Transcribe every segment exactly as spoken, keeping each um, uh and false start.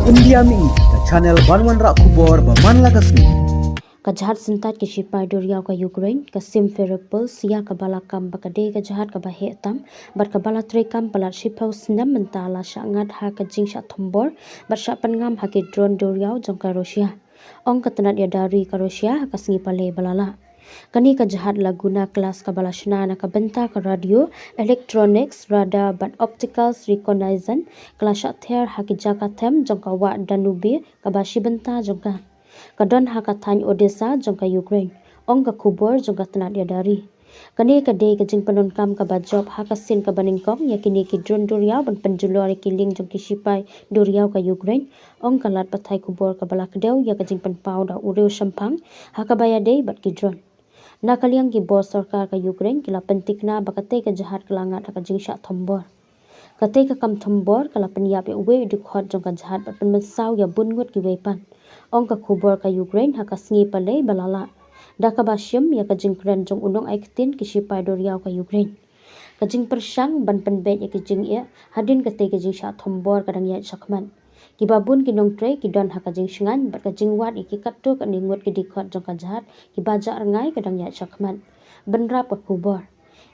India Mihi, ka channel ban wanrah khubor ba man la ka sngi. Ka jahaj syntat ki shipai duriaw ka Ukraine, ka Simferopol, sha kaba la kam ba ka dei ka jahaj kaba heh tam bad kaba la treikam palat shiphew snem mynta la shah ngat ha ka jingshah thombor bad shah pynngam ha ki drone duriaw jong ka Russia, ong ka tnat ïada ri ka Russia ha ka sngi Palei ba la lah. Kane ka jahaj Laguna class kaba la shna na ka bynta ka radio, electronics, radar bad optical reconnaissance ka la shah ther ha ki jaka them jong ka wah Danube kaba shi bynta jong ka. Ka don ha ka thaiñ Odessa jong ka Ukraine, ong ka khubor jong ka tnat ïada ri. Kane ka dei ka jingpyndonkam kaba jop ha ka sien kaba nyngkong ïa kine ki drone duriaw ban pynjulor ïa ki lieng jong ki shipai duriaw ka Ukraine, ong ka lad pathai khubor kaba la kdew ïa ka jingpynpaw da u riew shemphang ha kaba ïadei bad ki drone. Na ka liang ki bor sorkar ka Ukraine ki la pyntikna ba katei ka jahaj ka la ngat ha ka jingshah thombor. Katei ka kam thombor ka la pynïap ïa uwei u dkhot jong ka jahaj bad pynmynsaw ïa bun ngut kiwei pat, ong ka khubor ka Ukraine ha ka sngi Palei ba la lah, da kaba shim ïa ka jingkren jong u nongai ktien ki shipai duriaw ka Ukraine. Ka jingpyrshang ban pynbeit ïa ki jingeh hadien katei ka jingshah thombor ka dang ïaid shakhmat. Kiba bun ki nongtrei ki don ha ka jingshngaiñ bad ka jingwad ïa ki katto katne ngut ki dkhot jong ka jahaj kiba jah rngai ka dang ïaid shakhmat, bynrap ka khubor.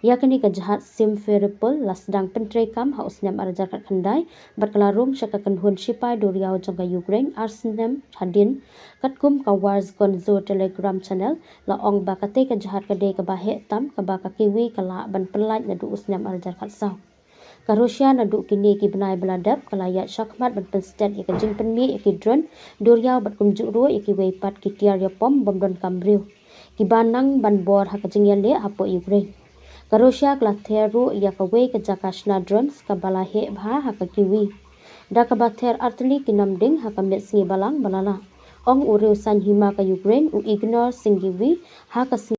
Ïa kane ka jahaj Simferopol la sdang pyntreikam ha u snem ar hajar khatkhyndai bad ka la rung sha ka kynhun shipai duriaw jong ka Ukraine ar snem hadien. Katkum ka Wars Gonzo Telegram channel la ong ba katei ka jahaj ka dei kaba heh tam kaba ka kiwi ka lah ban pyllait naduh u snem ar hajar khatsaw. Ka Russia naduh kine ki bnai ba la dep ka la ïaid shakhmat ban pynstet ïa ka jingpynmih ïa ki drone duriaw bad kumjuh ruh ïa kiwei pat ki tiar ïapom bym donkam briew, kiba nang ban bor ha ka jingïaleh hapoh Ukraine. Ka Russia ka la ther ruh ïa kawei ka jaka shna drones kaba la heh bha ha ka kiwi, da kaba ther artylli ki namding ha ka miet sngi Balang ba la lah, ong u riew saiñ hima ka Ukraine u Ignor Singiwi ha ka sngi